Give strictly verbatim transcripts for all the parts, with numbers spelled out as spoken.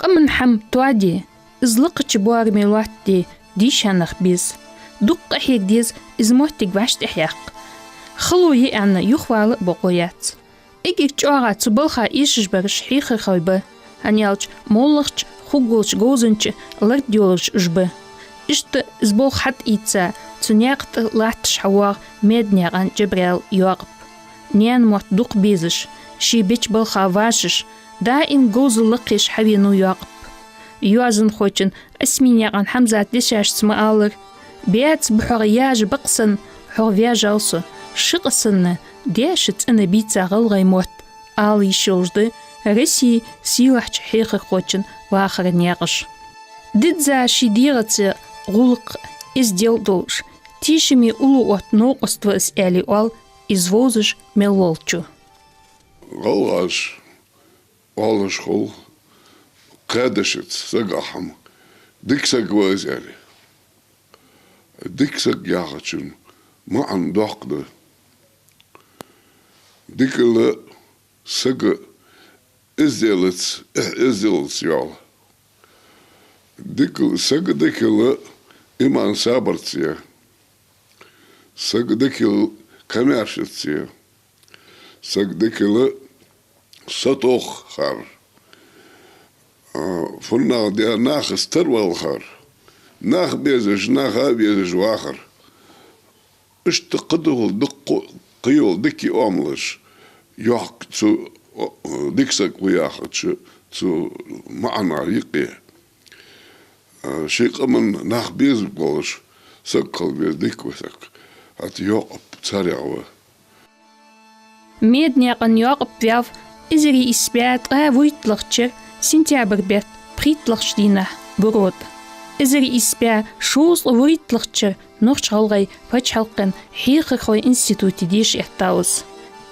Къаман хӀама тоаде, из лакхача боараме лоаттаде дийша нах беза. Дукха къахьега деза из моттиг вӀаштӀехьаяккха. Хало я аьнна, юхавала а бокъо яц. Эггара чӀоагӀа цу балха эшаш бараш хьехархой ба, хӀана аьлча моллагӀча, хургволча говзанча лард йолаш уж ба. Иштта из болх хьатӀаийца, цу наькъа тӀа латташ хьавоагӀа Меданаькъан Джабраил Йоакъап. Наьна мотт дукха безаш, ший беча балха вӀашагӀаш, даим говзал лакхъеш хьавенав Йоакъап. Йоазонхочун Осминаькъан Хьамзата дешашца ма аллара: «Баьца ба хьох яжа бакъ санна, хьох ваьжав со, ши къа санна, даьша цӀена бийца гӀалгӀай мотт», — ала йиш йолаш да Россе сийлахьча хьехархочун вахара наькъаш. Дизза ший дегӀаца гӀулакх, эздел долаш, тешаме уллув отта новкъост ва из, аьле оал из вовзаш мел волчо. ГӀалгӀаша оалаш хул кхаь дешаца сага хӀама: дика саг ва из, аьле. Дика саг яхачун маӀан доккха да. Дикал сага эзделаца, эхь, эзделаца йоал. Дикал, сага дикал иман сабарца я. Сага дикал комаьршаца я. Сага дикал сатохар, а, фуннагӀа де нахаца тарвалар, нах безаш, наха везаш вахар. Иштта кхыдола дукха кхыйола дика оамалаш йохк цу, о, дика саг ва яхача цу маӀана юкъе. А, ший къаман нах безаргволаш саг хила веза, дика ва саг. ХӀаьта Йоакъап царех ва. Меданаькъан Йоакъап ваьв эзар ийс бӀаь ткъаь вурийтталагӀча шера сентябрь бетта пхийтталагӀча дийнахьа Буро тӀа. Эзар ийс бӀаь шовзткъа вурийтталагӀча шера Нохч-ГӀалгӀай паччахьалкхен хьехархой институте деша эттав из.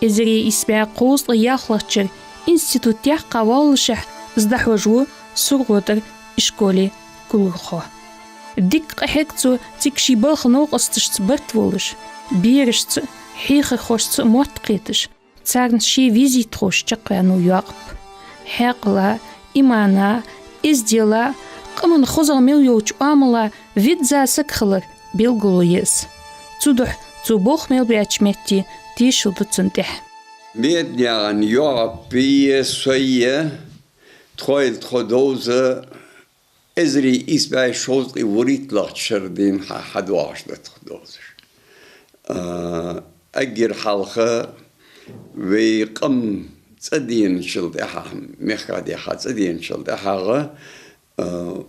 Эзар ийс бӀаь кховзткъа ялхлагӀча шера институт яьккха воаллашехь, из дӀахьош ва СурхотӀара ишколе кулгалхо. Дикка къахьег цо цига ший балха новкъосташца барт волаш, берашца а, хьехархошца а мотт кхеташ, царна ший визитхоша чакхваьннав Йоакъап. Хьаькъала, имана, эздела, къаман хозагӀа мел йолча оамала визза саг хилар белгало я из. Цудухьа цо болх мел баьча метте тешал ду цунна тӀехьа. Меданаькъан Йоакъапи а, сои а тхоайла тхо довза эзар ийс бӀаь шовзткъеи вурийтталагӀча шера дийнахьа хьадоагӀаш да тхо довзаш. А, эггара хьалха вай къам цӀаденачул тӀехьагӀа, мехках дехьа цӀаденачул тӀехьагӀа, а,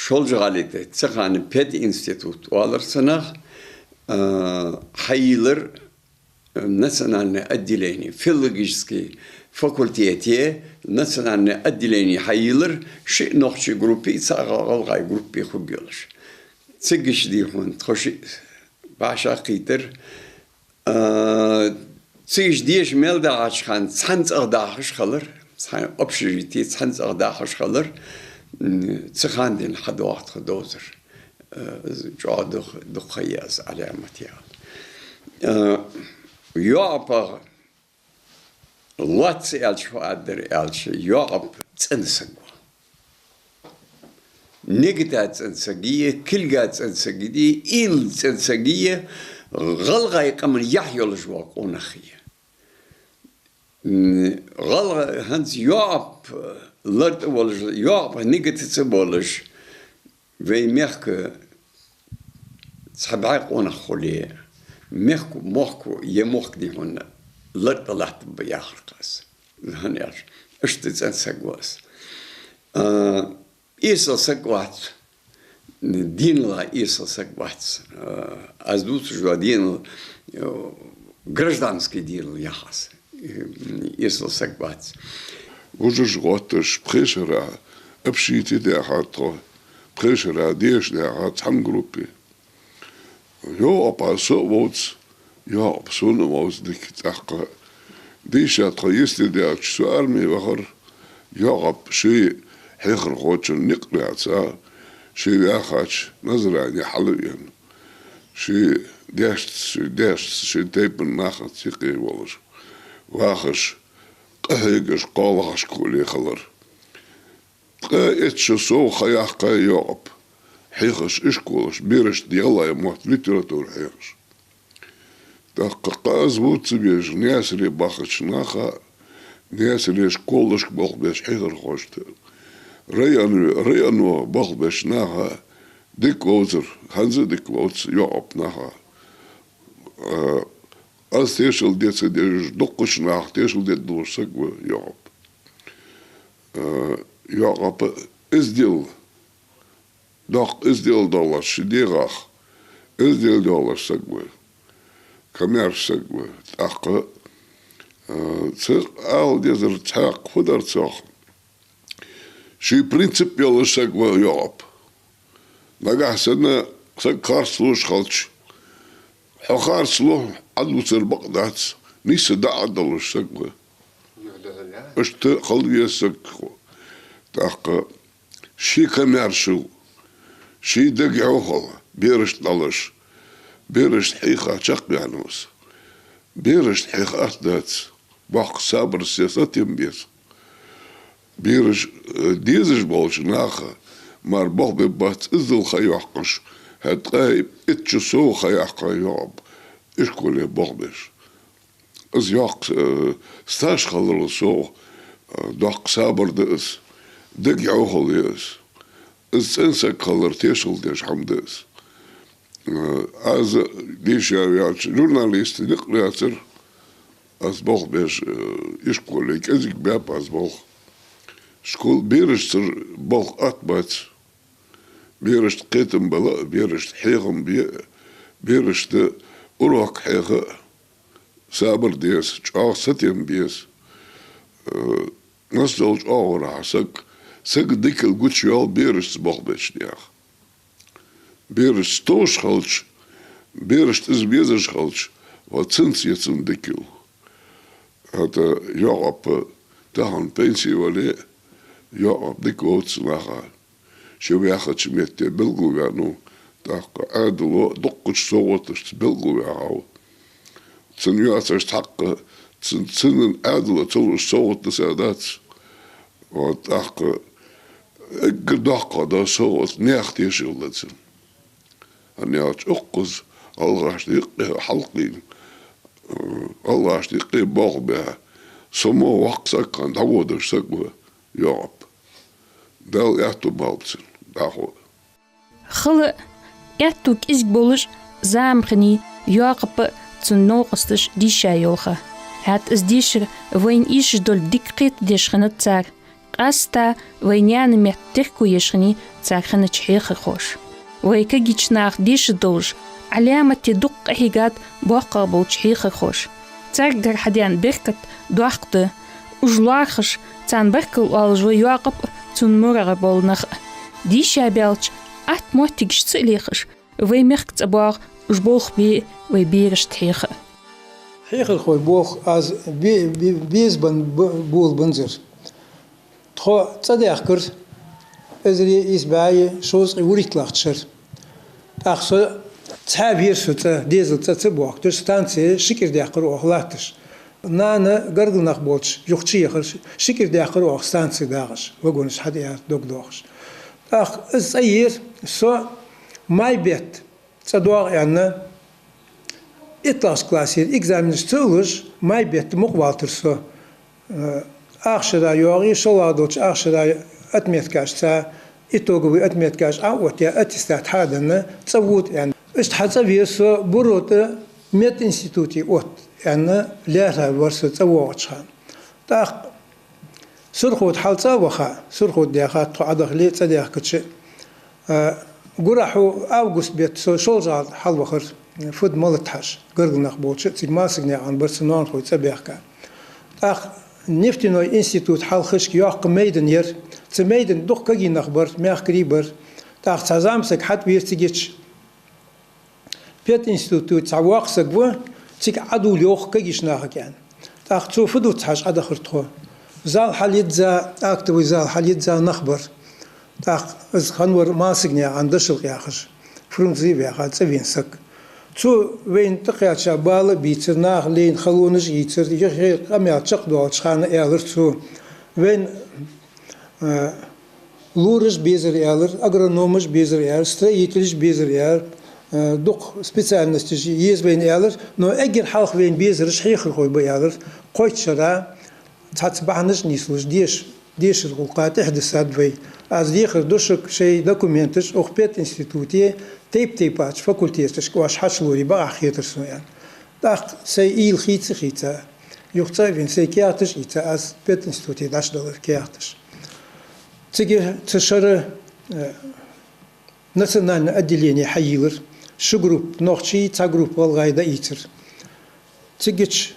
Шолжа-ГӀалий тӀа цу хана пединститут оалар цунах, а, хьайийлар национальное отделение, филологически факультете национальное отделение хьайийлар, ши нохчий группеи цхьа гӀалгӀай группеи хургйолаш. Цига иштта дий хьона, тхо шиъ баша кхийтар. А, цига иштта деша мел дахача хана цхьан цӀагӀа дахаш хилар, цхьан общежитие цхьан цӀагӀа дахаш хилар, м, цу хана денз хьадоагӀа тхо довзар. Э, чӀоагӀа дукха, дукха ха я из, Ӏаламат я. Э, Йоакъапах лоацца аьлча фу аргдар аьлча, Йоакъап цӀена саг ва. Нигата цӀена саг я, кулга цӀена саг я, уйла цӀена саг я, гӀалгӀай къаман яхь йолаш вола къонах я. М, гӀалгӀа-, хӀанз Йоакъап лартӀа волаш, Йоакъапах нигатаца болаш, вай мехка цхьа бӀаь къонах хуле, мехко, мохко, е мохк дий хьона, лартӀа латтаргба яхар-кх аз. ХӀана аьлча, иштта цӀена саг ва из. А, эсала саг вац, денала эсала саг вац. А, аз дувцаш дола денал, а, гражданский денал я-кх из. Эсала саг вац. Вужаш гӀотташ пхе шера общежитие даьхад тхо, пхе шера деша даьхад цхьан группе. Йоакъапа со а вовз, Йоакъапа сона а вовз дика тӀаккха. Дийша тхо йисте даьлча, со арме вахар, Йоакъап ший хьехархочун никъ лаьца, ше ваьхача Назране хьалвена. Ший даьшца, ший даьшца, ший тайпан нахаца юкъе волаш, вахаш, къахьегаш, кхоалагӀашка хуле хилар. ткъаь итт шу совгӀа ха яьккхай Якъупа, хьехаш ишколаш, берашта гӀалгӀай мотт, литература хьехаш. ТӀаккха кхы из вувц ца везаш, Наьсаре бахача наха, Наьсаре школашка болх беш хьехархошта, район, районо болх беш наха дика вовзар, хӀанз а дика вовз Якъупа наха. А, аз тешал де ца дезаш, дуккхача наха тешал дергдолаш саг ва Якъуп. А, Якъупа эздел, доккха эздел долаш ший дегӀах, эздел долаш саг ва, камаьрша саг ва. ТӀаккха, а, цхьа ала дезар цхьаккха фу дар цох. Ший принцип йолаш саг ва Якъуп. Нагахь санна саг харцлувш хилча, хьо харцлу, Ӏодувцар бакъ дац, нийсса дӀа а долаш саг ва. Иштта хила веза саг. ТӀаккха ший камаьршал, ший дег йӀовхал, берашта дӀалуш, берашта хьийха чакхваьннав из. Берашта хьийха атта дац, боккха сабар, се сатем беза. Бераш, э, дезаш болча наха мара болх бергбац, иззал ха йоаккхаш, хӀаьта ткъаь итт шу совгӀа ха яьккхай Якъупа ишколе болх беш. Из йоккха, э, стаж хиларал совгӀа, э, доккха сабар да из, дег йӀовхал я из. Из цӀена саг хилар тешал деш хӀама да из. Э, аз дийша ваьлча, журналист никъ лоацар, аз болх беш, э, ишколе кӀезига баьб аз болх. Школ-, берашцара болх атта бац. Берашта кхетам бала а, берашта хьехам бе а, берашта урок хьеха а сабар деза, чӀоагӀа сатем беза. Э, массадолча оагӀорахьа саг, сага дикал гучайоал берашца болх беча наьха. Берашца товш хилча, берашта из безаш хилча, ва цунца я цун дикал. ХӀаьта Якъуп тахан пенсе вале а, Якъуп дика вовз наха. Ше ваьхача метте белгалваьннав, тӀаккха Ӏаьдало дуккхача совгӀаташца белгалваьхав. Цунна йоацаш цхьаккха, цун-, цунна Ӏаьдало ца луш совгӀат дисса дац. Вот, тӀаккха эггара доккхагӀа да совгӀат наьха тешал да цун. ХӀана аьлча укхаза гӀалгӀашта юкъе хьалкхийна, э, гӀалгӀашта юкъе болх баь, со мо воккха саг хинна дӀаводаш саг ва Якъуп. Дала аьттув боаккхалба цунна дӀахо. Хала аьттув кӀезига болаш зама хиннай Якъупа а цун новкъосташа дийша йола ха. ХӀаьта из дешар вайна эшаш долга дика кхетадеш хиннад цар. Къаьстта вай наьна метта терко еш хиннай цар хиннача хьехархоша. Вай кагийча наха дешаш долаш, Ӏаламате дукха къахьийгад боккхагӀа болча хьехархоша. Царгара хьадаьнна беркат доккха да. Уж лоархӀаш, царна баркал оалаш ва Якъуп а, цун мурагӀа бола нах а. Дийша баьлча, атта моттигаш ца а лехаш, вай мехка цӀабоагӀа уж болх бе а, вай берашта хьеха а. Хьехархой болх аз бе-, бе-, беза бан-, б-, бола бензар. Тхо цӀадаьхкар эзар ийс бӀаь шовзткъеи вурийтталагӀча шера. ТӀаккха со цхьаь вера со цӀа, дезал цӀа ца боахкаш, станце ши кӀира даьккхар оаха латташ. Нана гаргара нах болча юха чу яхар, ши кӀира даьккхар оаха станце дагӀаш, вагонаш хьатӀаяра дог доахаш. ТӀаккха из цӀа ер со май бетта цӀадоагӀа аьнна, иттлагӀча классера экзаменаш ца луш, май бетта мукъавалийтар со. Э, ах шера йоагӀа, шоллагӀа долча ах шера отметкаш цхьа, итоговый отметкаш Ӏооттаяь, аттестат хьа а денна, цӀавода аьнна. Иштта хьацӀавера со Буро тӀа мединституте отт аьнна, лаьрхӀа вар со цӀавоагӀача хана. ТӀаккха Сурхо тӀа хьалцӀа а ваха, Сурхо тӀа даьха тхо Ӏодахале а, цӀадаьхкача а, гурахьа август бетта со Шолжа-ГӀала хьалвахар, фуд малат хьажа, гаргара нах болча, цига Малсагнаькъан бар са ноанахой цӀабаьхка. ТӀаккха нефтяной институт хьалхашка йоккха майдан яр, цу майдана дукха кагий нах бар, мехкарий бар. ТӀаккха цхьа зӀамсаг хьатӀавера цигача. Пединституте цхьа воккха саг ва, цига Ӏодувла йоах кагийча нахага аьнна. ТӀаккха цо фу дувц хьажа Ӏодахар тхо. Зал хьалйизза, актовый зал хьалйизза нах бар. ТӀаккха из хиннавар Малсагнаькъан Дашалкъ яхаш, Фрунзе ваьха цӀавена саг. Цо вайна тӀакхаьча бала а бийцар, наха лайна халонаш а йийцар, юхе къамаьл чакхдоалача хана аьлар цо: вайна, э, Лораш безар аьлар, агрономаш безар аьлар, строителаш безар аьлар, э, дукха специальносташ еза вайна аьлар, но эггара хьалха вайна безараш хьехархой ба аьлар. Кхойтта шера цхьацца бахьанаш нийслуш деша, дешара гӀулакха тӀехьадисад вай. Аз дехар ду шуга шоай документаш укх пединституте тайп-тайпарча факультеташка оаш хьачуловре бакъахьа хетар сона, аьнна. ТӀаккха сай уйла хийца-хийца, юха цӀа а вена, сай каьхаташ а ийца, аз пединституте дӀачудалар каьхаташ. Цига цу шера, э, национальни отделени хьайийлар, ши группа нохчий, цхьа группа гӀалгӀай дӀаийцар. Цигача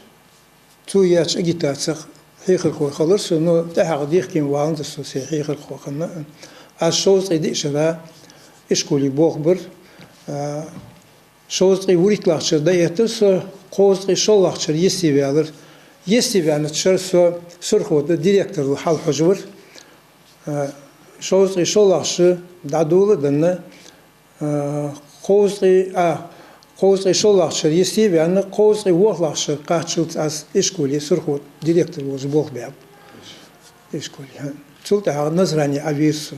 цо еча агитацех хьехархо хилар со, но тӀехьагӀа дехкеваьннадар со сай хьехархо хинна. Аз шовзткъе диъ шера ишколе болх бир, а, шовзткъе вурийтталагӀча шера дӀаэттар со, кховзткъе шоллагӀча шера йисте ваьлар. Йисте ваьннача шера со Сурхо тӀа директорал хьалхьожавир. Э, шовзткъе шоллагӀа шу дӀадоладенна, э, кховзткъе, а, кховзткъе шоллагӀча шера йисте ваьнна, кховзткъе ворхӀлагӀча шера кхаччалца аз ишколе Сурхо тӀа директор волаш болх баьб. Ишколе, хӀа. Цул тӀехьагӀа Назране Ӏовера со.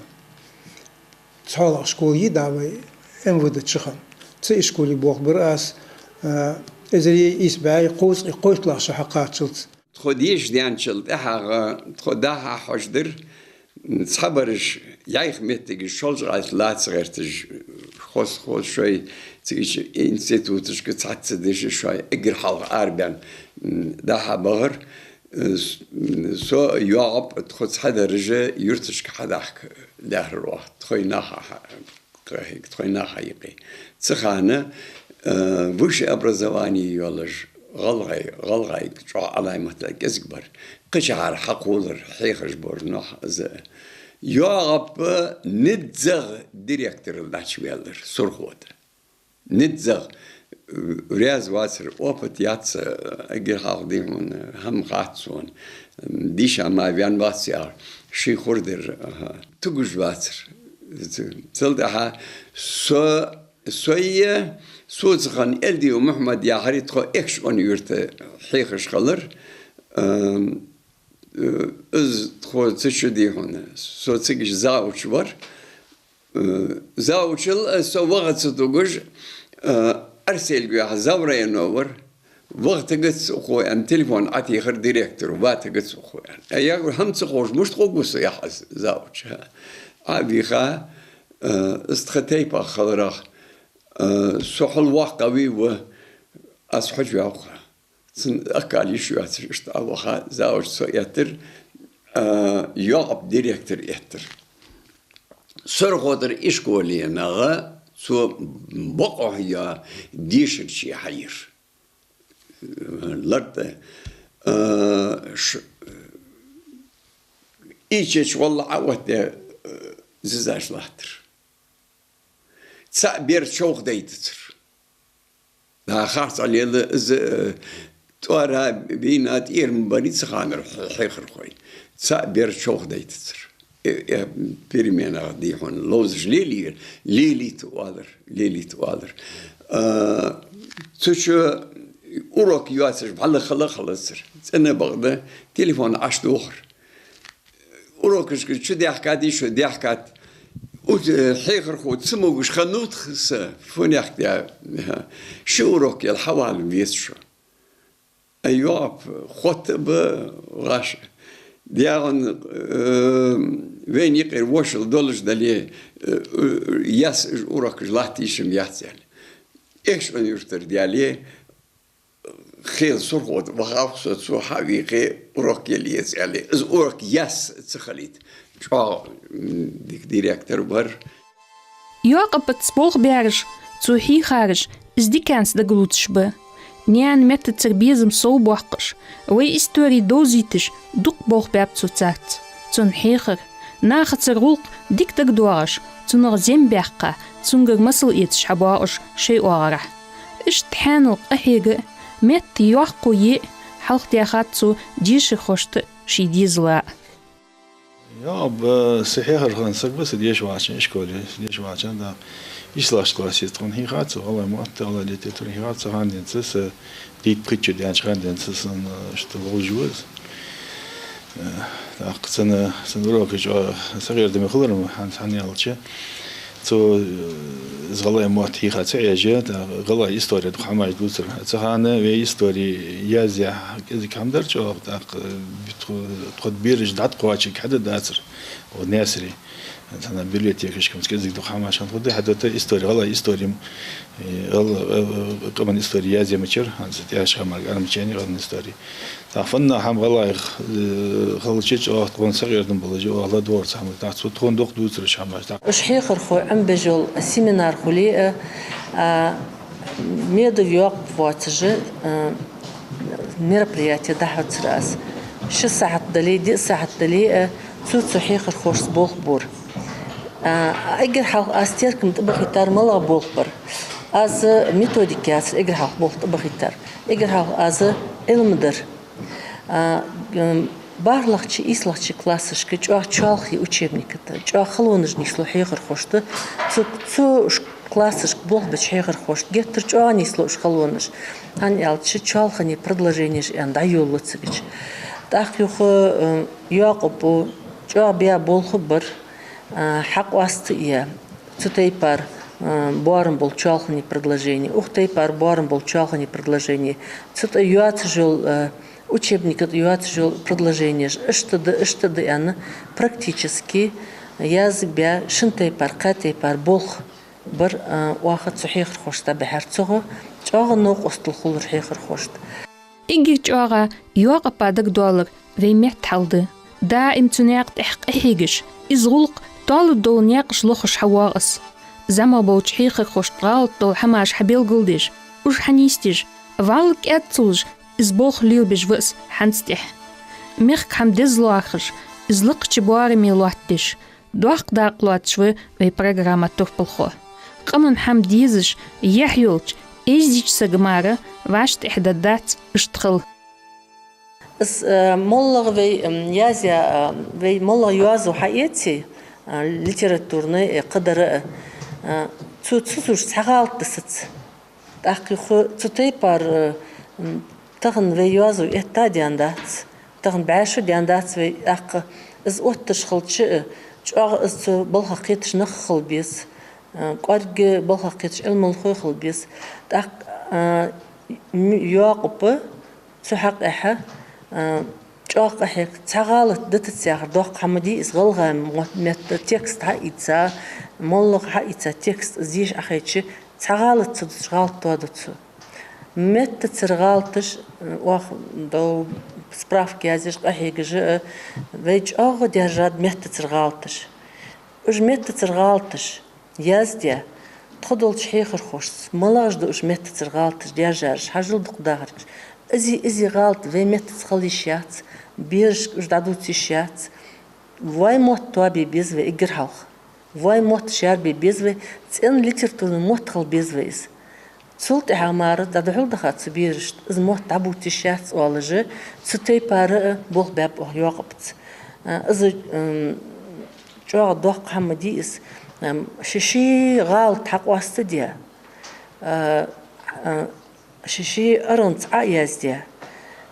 ЦхьоалагӀа школа я дӀа вай МВД чу хинна. Цу ишколе болх бир аз, э, эзар ийс бӀаь кховзткъе кхойтталагӀа шу хьакхаччалца. Тхо деша даьнначул тӀехьагӀа тхо дӀа-хьа хьожадаьр, м, цхьабараш йӀайха моттигаш Шолжа-ГӀалий тӀа лаца гӀерташ, хоза-хоза шоай цигача институташка цхьацца дешаш шоай эггара хьалха арабаьнна, м, дӀа-хьа бахар. Э, с-, м, со, ЙоӀап, тхо цхьадараш юрташка хьадахка лаьрхӀар оаха, тхоай наха хьа-, кхы хьайга тхоай наха юкъе. Цу хана, э, высшее образование йолаш гӀалгӀай, гӀалгӀайга чӀоагӀа Ӏаламат кӀезига бар. Кхычахьара хьакхоллар хьехаш бар нах из. ЙоӀап низагӀа директорал дӀачуваьлар Сурхо тӀа. НизагӀа, э, раьза вацар, опыт яц, э, эггара хьалха дий хьона, хӀама хац сона. М, дийша мара ваьнна вац яхар, ший хургдар, аха. Тугаш вацар. Цул тӀехьагӀа со, сои, соца хинна Элдиев Мухьмад яхар, тхо Экажкъонгий-Юрта хьехаш хилар. Ам, э, из тхо цу чу дий хьона. Со цигача завуч вар. Э, завучал, э, со ваха ца тугаш, э, Арсел гуьйхьа Заврайно вар. Ваха тигац укхо аьнна, телефон Ӏотехар директоро, ва тигац укхо аьнна. Э, я гур, хӀама ца ховш, мишта гӀоргва со, яхаш завуча. Ӏовийха, э, из тха тайпах хиларах, э, со хьалваккха вий ва, аз хьожаваьв-кх. Цун ахкал йиш йоацаш, иштта Ӏоваха, завучо со эттар, а, ЙоӀап директор эттар. Сурхо тӀара ишколенах цо бокъо хьа дешарчи хьайир. Лартта, а, ш-, ийчача гӀолла Ӏооттадаь, а, зизаш латтар. ЦаӀ бер човхадайтацар. ДӀа харцахьа лела из, э, тӀоара бийна тӀера ма барий цу ханара хье-, хьехархой. ЦаӀ бер човхадайтацар. Э, э, переменах дий хьона ловзаш лелийра, лелийта оалар, лелийта оалар. А, цу чу урок йоацаш бӀаьлла хала хилацар. ЦӀена бакъда телефон Ӏочудохар. Урокашка чу даьхкадий шо, даьхкад. Ут-, э, хьехархо ца могаш хиннав-кх со, фу наьхкадаь. Ши урок яла хьавала веза шо. Ай, ЙоӀап, хотта а ба гӀаш. ДегӀан, э, вайна юкъера вошал долаш дале, э, э, яс уж урокаш латта йиш-м яц аьле. Экажкъонгий-Юртара даьле, хел Сурхо тӀа вахав-кх со, цо хьавийхе, урок яла еза аьле. Из урок яс ца хилийта. ЧӀоагӀа, м, дика директор вар. ЙоӀапаца болх баьраш, цо хьийхараш, из диканца дагалоацаш ба. Наьна меттацара безам совбоаккхаш, вай истори довзийташ, дукха болх баьб цо царца. Цун хьехар, нахацара гӀулакх дика дагадоагӀаш, цунах зем баьккха, цунгара масал эцаш хьабоагӀаш шоай оагӀорахьа. Иштта хьаьнал къахьега а, метта йоккхо е а, хьалхадаьхад цо дешархошта а, ший дезала а. ЙоӀап, э, са хьехархо саг ва, са деша ваьча ишколе, деша ваьча, да, ийслагӀча классе тхона хьийхад цо, гӀалгӀай мотт, гӀалгӀай литература хьийхад цо, хӀанз денз са дийтта-пхийтта шу даьннача хана денз са, э, иштта ловзаш ва из. ТӀаккха цун, цун урокаш чӀоагӀа сагӀердаме хилар-м хӀанз, хӀана аьлча, цо, э, из гӀалгӀай мотт хьийха ца Ӏеш, тӀаккха гӀалгӀай истори дукха хӀамаш дувцар. Цу хана вай истори язъяь кӀезига хӀама дар чӀоагӀа, тӀаккха, э, тхо-, тхо бераш дӀатӀакхоачаргхьа да дацар, о, Наьсаре. Цхьана библиотекашка-м кӀезига дукха хӀамаш хинна хургда, хӀаьта истори, гӀалгӀай истори-м, э, гӀал-, э, э, къаман истори язъе ма яцар, хӀанз тӀехьашха мара армачарни къаман истори. ТӀаккха фанна хӀама гӀалгӀайх, э, хилча чӀоагӀа тхона сагӀердам болаш, оаха ладувгӀар цхьа хӀама, тӀаккха цо тхона дукха дувцар уж хӀамаш. ТӀаккха уж хьехархой Ӏомабеш йола семинар хуле а, а, Медов Якъуп воацаш, а, мероприяти дӀахьоцар аз. Ши сахьат дале, диъ сахьат дале а, цо цу хьехархошца болх бора. А, эггара хьалха аз теркам тӀабахийтар малагӀа болх бар. Аз методика яцар эггара хьалха болх тӀабахийтар. Эггара хьалха аз Ӏилма дар. А, м, бархӀлагӀчеи ийслагӀчеи классашка чӀоагӀа чоалхе учебник да, чӀоагӀа халонаш нийслу хьехархошта, цу, цу ш-, классашка болх беча хьехархошта геттара чӀоагӀа нийслу уж халонаш. ХӀана аьлча, чоалхане предложенеш аьнна дӀайолалу цигача. ТӀаккха юха, м, Якъупа чӀоагӀа баь болх бар, а, хьакъоаста е цу тайпара, а, боарам бола чоалхане предложени, укх тайпара боарам бола чоалхане предложени, цу тӀа йоацаш йола, а, учебника тӀа йоацаш йола предложенеш, иштта да, иштта да аьнна, практически язбаь, шин тайпара, кхаь тайпара болх бар, а, оаха цу хьехархошта баьхьар. Цох чӀоагӀа новкъостал хулар хьехархошта. Эггара чӀоагӀа Якъупа дагадоаллар вай метта хьал да. Даим цу наькъа тӀехьа къахьегаш, из гӀулакх тоалургдола наькъаш лохаш хьавоагӀа из. ЗӀамагӀа болча хьехархошта гӀалат дола хӀамаш хьабелгалдеш, уж хьанийсдеш, вӀалла кӀаьд ца луш, из болх лелабеш ва из хӀанз тӀехьа. Мехка хӀама деза лоархӀаш, из лакхача боараме лоаттадеш, доккха дакъа лоацаш ва вай программа турпалхо. Къаман хӀама дезаш, яхь йолча, эздийча сага мара вӀаштӀехьдаргдац иштта хила. Из, э, моллагӀа вай, м, язъяь, э, вай моллагӀа йоазув хьаэце, э, литературни, э, кхыдар а, э, цу, цу чу цхьа гӀалат дисац. ТӀаккха юха цу тайпара, э, м, тахан вай йоазув этта а даьннадац, тахан бӀаь шу даьннадац вай, тӀаккха из отташ хилча а, чӀоагӀа из цу балхах кхеташ нах хила беза, э, кӀоарга балхах кхеташ Ӏилманхой хила беза. ТӀаккха, э, м, Якъупа цу хьакъехьа, а, чӀоагӀа къахьег, цхьа гӀалат дитац яхар доккха хӀама дий из, гӀалгӀай мо-, метта текст хьаийца, моллагӀа хьаийца текст из деша Ӏохайча, цхьа гӀалат ца дича гӀалат тоаду цо. Меттацара гӀалаташ, а, оаха дов справка язъеш, къахьегаш а, вай чӀоагӀа даьржад меттацара гӀалаташ. Уж меттацара гӀалаташ яздаь, тхо долча хьехархошца, малагӀаш да уж меттацара гӀалаташ даьржараш, хьажал дукха дахаргаш. Из, из гӀалат вай меттаца хила йиш яц, берашка уж дӀадувца йиш яц. Вай мотт тоабе беза вай эггара хьалха. Вай мотт шаьрбе беза вай, цӀена литературни мотт хила беза вай из. Цул тӀехьагӀа мара дӀадухьалдаха цу берашта, из мотт дӀабувца йиш яц оалаш, цу тайпара а болх баьб оаха Якъупаца. А, из, м, чӀоагӀа доккха хӀама дий из, ам, ший-ший гӀалат хьакъоастадаь, а, а, ший-ший аранца Ӏо а яздаь,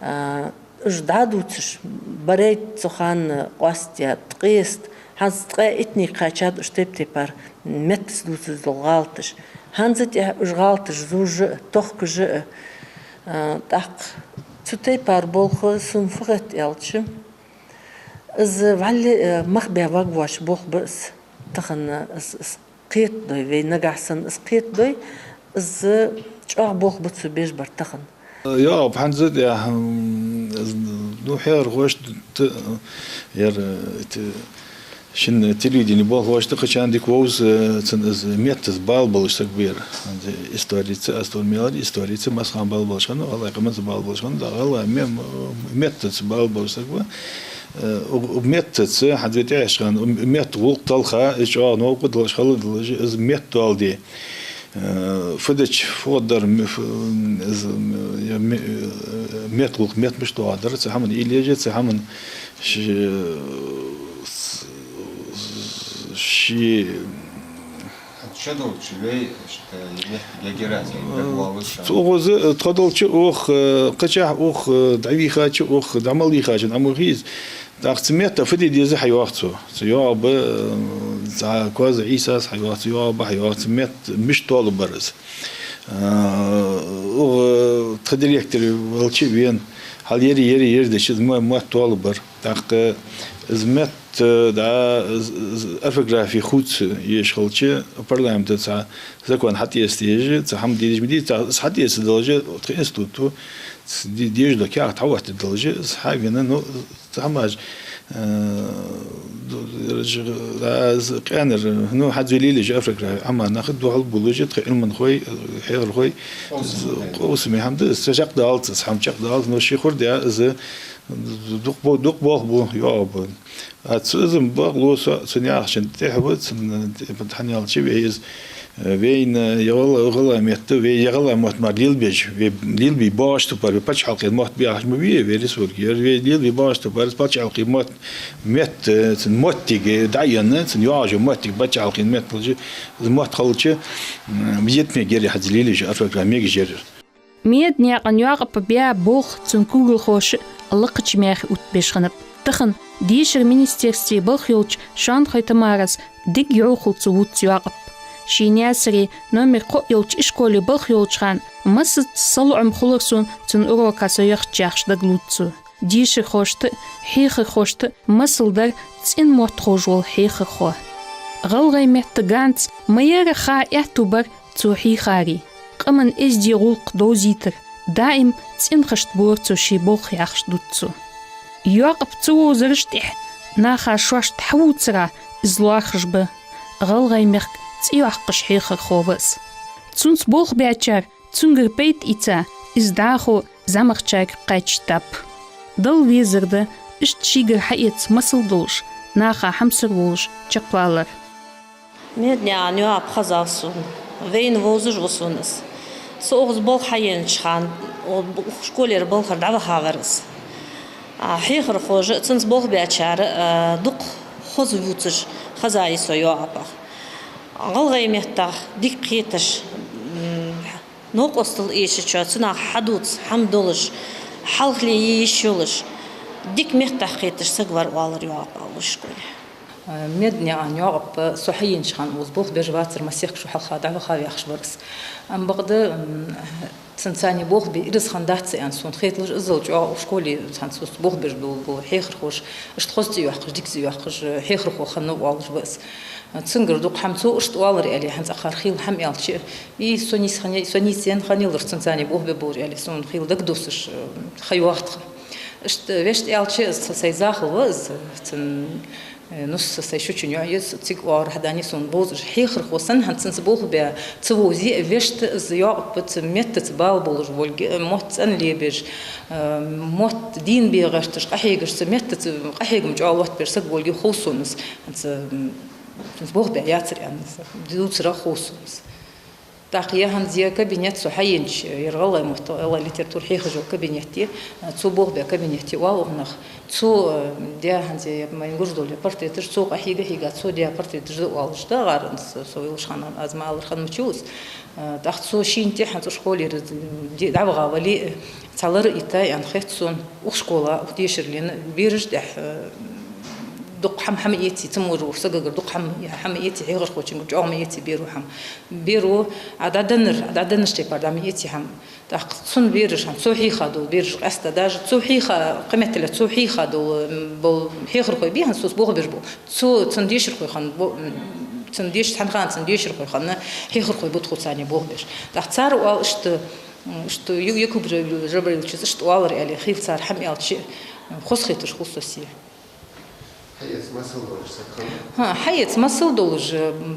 а, уж дӀадувцаш, барайтта цу хана къоастадаь, ткъеста, хӀанз ткъаь иттанга кхаьчад уж тайп-тайпара меттаца дувцаш дола гӀалаташ. ХӀанз тӀехьа уж гӀалаташ зувш а, тохкаш а, а, тӀаккха цу тайпара болх сона фу хет аьлча, из вӀалла, э, мах баь варгвоацаш болх ба из. Тахан из, из кхетадой, вай нагахьа санна из кхетадой, из чӀоагӀа болх ба цо беш бар тахан. Якъуп хӀанз тӀехьа, м, из, ну, хьехархошта, т-, яр, э, т-, шин телевидене болхлошта кхычарна дика вовз, э, цун из меттаца бала болаш саг ба ер. ХӀанз историца, аз тхона мел яр, историца массахана бала болаш хиннав, гӀалгӀай къаманца бала болаш хиннав, да, гӀалгӀай ме-, м-, меттаца бала болаш саг ва. Э, у, у меттаца, хӀанз вай тӀехьашка хана, у метта гӀулакх талха, из чӀоагӀа новкъа долаш, хала долаш, из метта доал де. Э, фу дича, фу дар, м-, фу, м, из, м, я ме-, э, метта гӀулакх, метта мишта доагӀа дар, цу хӀаман уйла еш, цу хӀаман ш-, с-, ши Ша долча вай, ш-, э, метта география, э, дагавоалаш. Цу укхаза, э, тхо долча оаха, э, кхычахьа оаха, э, дӀавийхача, оаха дӀа мел вийхача, амма хиз, ТӀаккха цу метта фу де деза хьайоах цо. Цу йоагӀа ба, э, цхьа Коазой Ӏийсас хьайоах, цу йоагӀа ба хьайоах, цу метта мишта тоалургбар из. Э, укх тха директор волча а вена, хьал ер, ер, ер дича, из мо-, мотт тоалургбар. ТӀаккха из метта, да, из, из орфографи хувца еш хилча, парламента цхьа закон хьатӀаэца дезаш, цхьа хӀама дезаш ма дий, цхьа, из хьатӀаэца далаш, тха институто ц-, де-, дезаш дола каьхат хьаоттаде далаш, из хьавена, ну, цхьа хӀамаш, э, ду-, ду-, да, из къаьнара, ну, хьазвелилаш орфографи, амма нах духьал булаш, тха Ӏилманхой, хьехархой, къовсаме хӀама да, из чакхдалац, из хӀама чакхдалац, ну, ши хурде, из дукха бо-, дукха болх бу, йоагӀа ба. А цу из бакъло со, цу наьхачун тӀехьа ва, цун, тӀехьа хьанал чу ве из, э, вайна, э, я гӀалгӀай, гӀалгӀай метта, вай я гӀалгӀай мотт мара лелабеш, вай лелабе боагӀаш тупар, вай паччахьалкхен мотт баьхаш ма бий, вай республике, вай лелабе боагӀаш тупар, из паччахьалкхен мотт, метта, э, цун моттиг, э, дӀаенна, цун йоагӀаш йола моттиг паччахьалкхен метта хилча, из мотт хилча, м, етт мегаш яр, хьазвелилаш орфографи мегаш яр. Меданаькъан Йоакъапа баь болх цун кулгалхоша лакхача мехе оттабеш хиннаб. Тахан дешара министерстве балха йолча Шоанхой Тамарас дика йӀовхал цу вувц Йоакъап. Ший Наьсаре номер кхоъ йолча ишколе балха йолча хана массаза салоӀам хулар сона цун урока со яхача, яхаш дагалувц цо. Дешархошта а, хьехархошта а масал дар цӀена мотт ховш вола хьехархо. ГӀалгӀай метта ганз ма ярра ха аьттув бар цо хьийхаре, къаман эздий гӀулакх довзийтар, даим цӀенхашта бора цо ший болх, яхаш дувц цо. Йоакъап ца вовзараш тӀехьа наха шоашта хьавувцара из лоархӀаш ба. ГӀалгӀай мехка цӀи йоаккхаш хьехархо ва из. Цунца болх баьчар цунгара пайда ийца, из дӀахо зӀамагӀчарга кхаьчийтаб. Дала везар да иштта шийгара хьаэца масал долаш, наха хьамсара волаш чакхвалар. Меданаькъан Йоакъап хезав сона, вайна вовзаш ва сона из. Со укхаза болх хьаеннача хана, укх школера балхара дӀаваха вар из. А, хьехархоша а, цунца болх баьчара а, а, дукха хоза вувцаш хезай со Йоакъапах. ГӀалгӀай меттах дика кхеташ, м, новкъостал эшачоа цунах хьадувца хӀама долаш, хьалхле е йиш йолаш, дика меттах кхеташ саг вар, оалар Йоакъапах укх школе. Меданаькъан Йоакъап со хьаеннача хана укхаза болх беш вацар, массехк шу хьалха дӀаваха ваьхаш вар из. Амма бакъда, м, цунца цхьана болх бе ираз хиннадац аьнна сона хеталаш, иззал чӀоагӀа укх школе цхьана цунца болх беш бола, бола хьехархоша иштта хоза цӀи йоаккхаш, дика цӀи йоаккхаш, хьехархо хиннав, оалаш ба из. Цунгара дукха хӀама, цо иштта оалар аьле, хӀанз акхар хийла хӀама аьлча, и со нийса хиннай, со нийса хиннай, хиннилар цунца цхьана болх бе болар аьле, сона хийла дагадоссаш, э, ха йоагӀа тха. Иштта вешта аьлча, из са-, сай захал ва из, цун, э, нус сай шучун йоӀ я из, цига оагӀорахьа даьнна сона вовзаш. Хьехархо санна, хӀанз цунца болх бе ца вовзе а, вешта из Йоакъап цу меттаца бала болаш волга, э, мотт цӀена лебеш, э, мотт дийна бе гӀерташ, къахьегаш, цу меттаца къахьегам чӀоагӀа лоаттабеш саг волга хов сона из. ХӀанз, м, цунца болх бе яцар аьнна, дувцарах хов сона из. ТӀаккха е хӀанз е кабинет со хьаеннача, ер гӀалгӀай мотт, гӀалгӀай литература хьехаш йола кабинет я, цо болх бе кабинет я оал укх наха. Цо, э, даь хӀанз е вайна гуш дола портреташ, цо къахьийга-хьийга, цо даь портреташ да оалаш да гӀаран, со, со йолча хана, аз ма аллара, хинна ма ца ва из. Э, тӀаккха цо шийна тӀехьа хӀанз укх школера ди-, дӀаваха вале а, цхьа лар а йитай аьнна хет сона, укх школа, укх дешарале бераш тӀехьа, э, дукха хӀама, хӀама эций, ца можаш волча сагагара дукха хӀама, хӀама эций, хьехархочунгара чӀоагӀа ма эций беро хӀама. Беро, а, дӀаденнар, дӀаденнача тайпара дӀа ма эций хӀама. ТӀаккха цун бераш хӀама, цо хьийха дола бераш къаьстта, даже цо хьийха, кхыметтел цо хьийха дола, м, бола хьехархой бий хӀанз цунца болх беш бола. Цо, цун дешархой хинна бо-, м, цун деш-, цхьан хана цун дешархой хинна, хьехархой ба тхоца цхьана болх беш. ТӀаккха цар оал иштта, м, иштта Ю-, Якуб Жаб-, Жабраиловичас иштта оалар аьле, хийла цар хӀама аьлча, м, хоза хеташ хул со се. Хьаэца масал долаш саг хиннав? ХӀа, хьаэца масал долаш,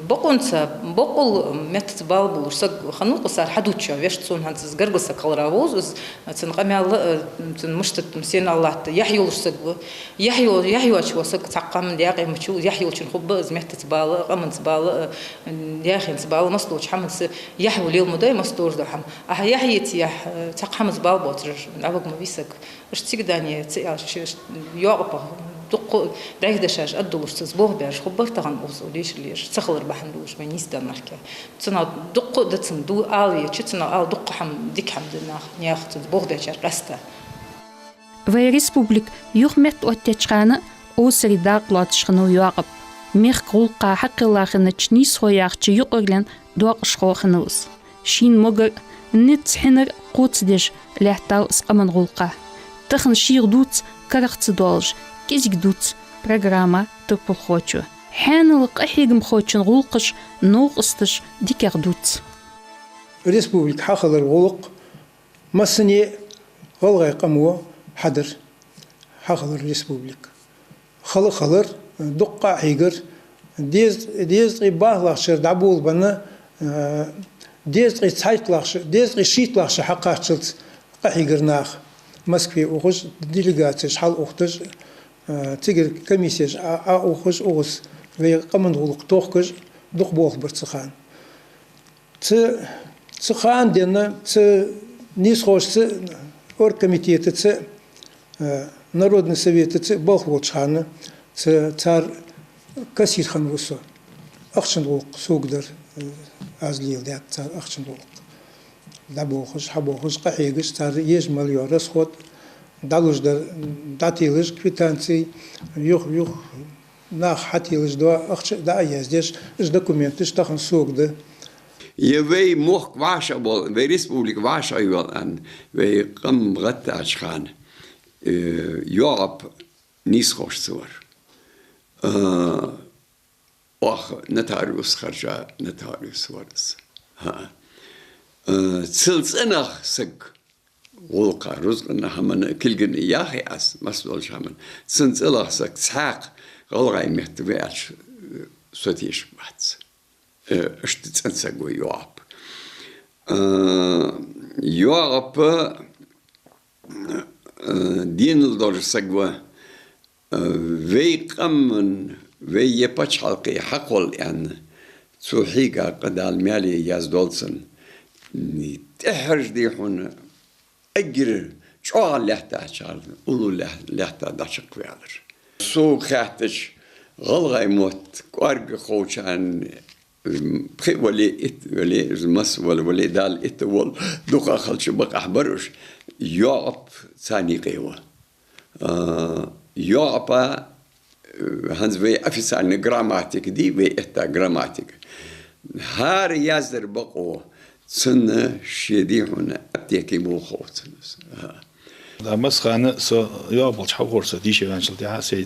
бокъонца, бокъонца меттаца бала болаш саг хиннав-кх цар хьадувцачоа, вешта сона хӀанз из гаргара саг хилара вовз из, цун къамаьл, э, цун мишта, сенал латт, яхь йолаш саг ва. Яхь йо-, яхь йоацаш вола саг цхьаккха хӀаман даькъе ма ца ва, яхь йолчун хургба из меттаца бала, къаманца бала, э, яхенца бала, массадолча хӀаманца яхь ва, лела ма дой массадолча хӀама. Ахьа яхь эций, яхь, э, цхьаккха хӀаманца бала боацаш дӀавига ма вий саг. Иштта цига даьнна ца аьлча, иштта Йоакъапах дукха дӀайха дешаш аргдолаш, цунца болх беш хургбар тахан укхаза дешарале, ца хилар бахьан долаш вай нийсденна мара. Цунах дукха да цунна ду ала везача, цунах ала дукха хӀама, дика хӀама да наха, наьха цунца болх бечар къаьстта. Вай республика юхаметтаоттача хана осаре дакъа лоацаш хиннав Йоакъап. Мехка гӀулакха хьакхелла хиннача нийсхо яхача юкъарлен доакъашхо хиннав из. Шийна могар, низ хьинар кхоачадеш лаьттав из къаман гӀулакха. Тахан шийх дувца карах ца доалаш, кӀезига дувц программа турпалхочо. Хьаьнала къахьегамхочун гӀулакхаш новкъосташа дикагӀа дувц. Республика хьахилара гӀулакх массане а гӀалгӀай къамо хьадар, хьахилар республика. Хала хилар, дукха къахьегар, дезткъе, дезткъе бархӀлагӀча шера дӀаболабенна, э, дезткъе цхьайттлагӀча ше-, дезткъе шийтталагӀча ше хьакхаччалца къахьегар нах. Москве ухаш, делегацеш хьалухаш, э, цигара комиссеш Ӏо-, Ӏоухаш, укхаза вай къаман гӀулакх тохкаш дукха болх бар цу хана. Цу, цу хана денна, цу нийсхошца, оргкомитетаца, э, Народный советаца балха волча хана, цу, цар кассир хиннав со. Ахчан гӀулакх сога дар, э, аз леладаьд цар ахчан гӀулакх. ДӀаболхаш, хьаболхаш, къахьегаш, цар еш мел йола расход дӀалуш дар, дӀателаш квитанци, юха, юха нах хьателаш, доа ахча дӀа а яздеш, уж документаш тахан сога да. Е вай мохк вӀашагӀбоал, вай республика вӀашагӀйоал аьнна, вай къам гӀаттача хана, э, Йоакъап нийсхошца вар. Э, оаха нотариус харжа, нотариус вар из. ХӀаа. Э, цул цӀенагӀа саг гӀулакха, рузкъана, хӀамана, кулгана яхе аз, масса долча хӀамана. Цун цӀенагӀа саг цхьаккха гӀалгӀай метта ва аьлча, со тешаргвац. Э, иштта цӀена саг ва Йоакъап. Э, Йоакъап, э, денал долаш саг ва. Вай къаман, вай е паччахьалкхе хьакхолла аьнна, цо хьийга къа Дала маьле яздолда цун. ТӀеххьарча дийнахьа эггара чӀоагӀа лаьттача, уллув лаьтта дӀачакхваьлар. Сога хаьттача, гӀалгӀай мотт кӀоарга ховчарна, пхиъ вале, итт вале, масса вала вале, Дала итт вола дукха хилча бакъахьа бар уж, Йоакъап царна юкъе ва. А, Йоакъапа, э, хӀанз вай официальни грамматика дий, вай этта грамматика. ХӀара яздар бокъо цунна ше дий хьона аптеке болх хов цунна. А. Да, массахана со Йоакъап волча хьалхара со дийша ваьнначул тӀехьагӀа сай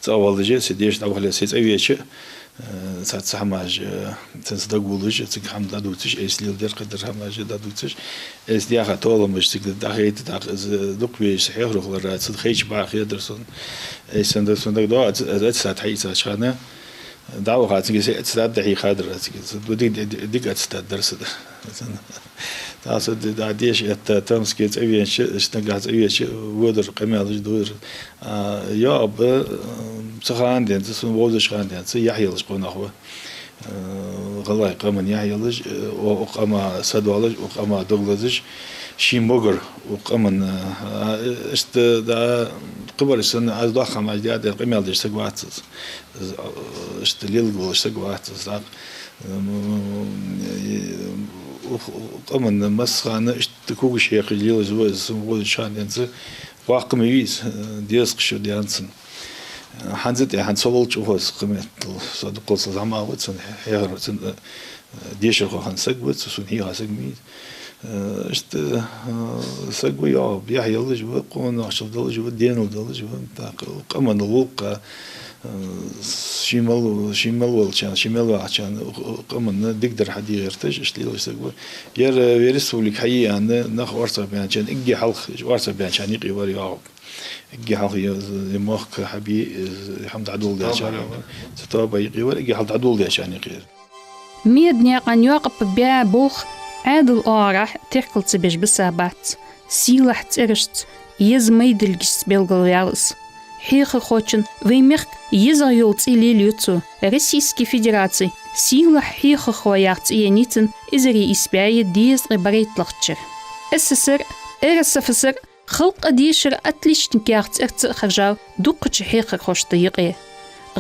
цӀа а валдаже, сай деша дӀавахале, сай цӀа веча, э, цхьацца хӀамаш, э, цунца дагаволаш, цига хӀама дӀадувцаш, айса леладер кхыдар хӀамаш дӀадувцаш, айса даьха толамаш цига дӀахайта, тӀаккха из дукха везаш, са хьехархо хиларах, цу хайча бӀаьха хетар сона. Айса сан дар сона дагадоагӀа, аттестат хьаийцача хана, дӀаваха цига сай аттестат дӀахьийхадар цига. Са дика, дика аттестат дар са. ТӀаккха со д-, дӀа деша этта, Томске цӀавенача, иштта нагахьа цӀавеча, водар къамаьлаш дувцар. А, Йоакъап, э, цу хана денз, сона вовзача хана денз, яхь еллаш къонах ва. Э, гӀалгӀай къаман яхь еллаш, э, укх къама са доалаш, укх къама дог лазаш, ший могар укх къаман, э, а, иштта да, кхыбараш санна, аз доккха хӀамаш даьд аьнна къамаьл деш саг вац из. Из, э, иштта лелга волаш саг вац из, тӀаккха. М, э, укх къаман массахана иштта когаш хьекхаш лелаш ва из, сона вовзача хана денз, воккха ма вий из, э, дезткъа шу даьннад цун. ХӀанз тӀехьа хӀанз со волча укхаза кхыметтел, со дукхалца зӀамагӀа ва цун хьехар, цун, э, дешархо хинна саг ва, цу сона хьийха саг ма вий из. Э, иштта, э, саг ва Йоакъап, яхь еллаш ва, къонахчал долаш ва, денал долаш ва, тӀаккха къаман гӀулакха, э, ший мел, ший мел волчарна, ший мел вахачарна, къаманна дикадар хьаде гӀерташ, иштта лелаш саг ва. Ер, э, вай республика хьае аьнна, нах орцагӀбаьнначарна, эггара хьалха орцагӀбаьнначарна юкъе вар Йоакъап. Эггара хьалха е, е мохк хьабе, е хӀама дӀадоладаьчарна, цу тоаба юкъе вар, эггара хьалха дӀадоладаьчарна юкъе. Меданаькъан Йоакъапа баь болх Ӏаьдала оагӀорахьа теркал ца беш бисабац. Сийлахь цӀерашца, еза майдилгашца белгалваьв из. Хьехархочун вай мехка езагӀа йола цӀи лелаю цо. Российски Федераци сийлахь хьехархо яха цӀи еннай цунна эзар ийс бӀаь дезткъе барайтталагӀча шера. СССР, РСФСР халкъа дешара отличник яха цӀерца а харжав дукхача хьехархошта юкъе.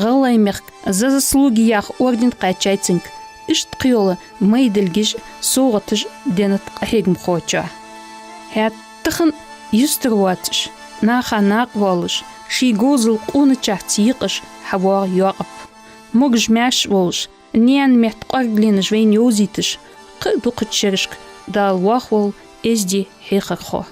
ГӀалгӀай мехка «За заслуги» яха орден кхаьчай цунга. Иштта кхыйола майдилгаш а, совгӀаташ а деннад къахьегамхочоа. ХӀаьта тахан юстара воацаш, наха накъавоалаш, ший говзал къоначахьа ца йийкъаш хьавоагӀа Йоакъаб. Могаш-маьрша волаш, наьна метта кӀоаргленаш вайна йовзийташ, кхы а дукхача шерашка Дала воахаволва эзди хьехархо.